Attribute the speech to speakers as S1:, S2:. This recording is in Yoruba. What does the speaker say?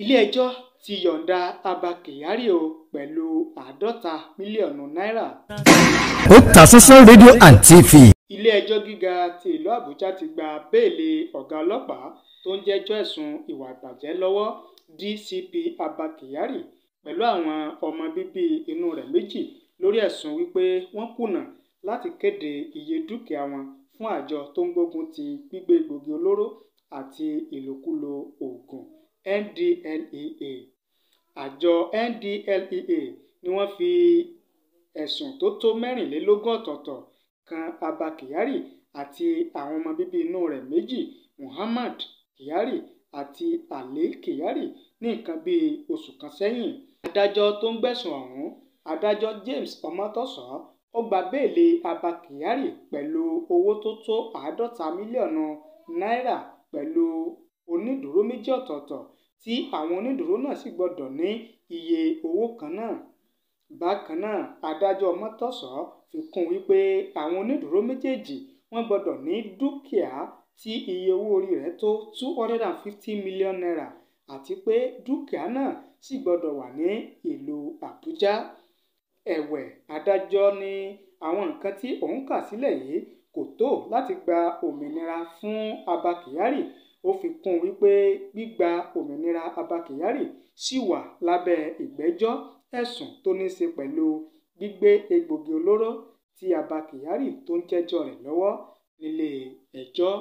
S1: Ilé-ẹjọ́ ti yọ̀ǹda Abba Kyari o pẹ̀lú 50 mílíọ̀nù náírà.
S2: Otasansan rédíò and TV.
S1: Ilé-ẹjọ́ gíga ti ìlú Àbújá ti gba béèlì ọ̀gá ọlọ́pàá tó ń jẹ́jọ́ ẹ̀sùn ìwà ìbàjẹ́ lọ́wọ́ DCP Abba Kyari pẹ̀lú àwọn ọmọ bíbí inú rẹ̀ méjì lórí ẹ̀sùn wípé wọ́n kùnà láti kéde iye dúkìá wọn fún àjọ tó ń gbógun ti gbígbé egbòogi olóró àti ìlòkulò oògùn NDLEA. Àjọ NDLEA ni wọ́n fi ẹ̀sùn tó tó 24 ọ̀tọ̀ọ̀tọ̀ kan Abba Kyari àti àwọn ọmọ bíbí inú rẹ̀ méjì Muhammad Kyari àti Ali Kyari ní nǹkan bíi oṣù kan sẹ́yìn. Adájọ́ tó ń gbẹ̀sùn ọ̀hún, Adájọ́ James Omotoso, ó gba béèlì Abba Kyari pẹ̀lú owó tó tó 50 mílíọ̀nù náírà pẹ̀lú onídùúró méjì ọ̀tọ̀ọ̀tọ̀ tí àwọn onídùúró náà sì gbọ́dọ̀ ní iye owó kan náà. Bákan náà, Adájọ́ Omotoso fi kún un wípé àwọn onídùúró méjèèjì wọ́n gbọ́dọ̀ ní dúkìá tí iye owó orí rẹ̀ tó 250 mílíọ̀nù náírà àti pé dúkìá náà sì gbọ́dọ̀ wà ní ìlú Àbújá. Ẹ̀wẹ̀, adájọ́ ní àwọn nǹkan tí òun kà sílẹ̀ yìí kò tó láti gba òmìnira fún Abba Kyari. Ó fi kún un wípé gbígba òmìnira Abba Kyari ṣì wà lábẹ́ ìgbẹ́jọ́ ẹ̀sùn tó ní í ṣe pẹ̀lú gbígbé egbòogi olóró tí Abba Kyari tó ń jẹ́jọ́ rẹ̀ lọ́wọ́ nílé ẹjọ́.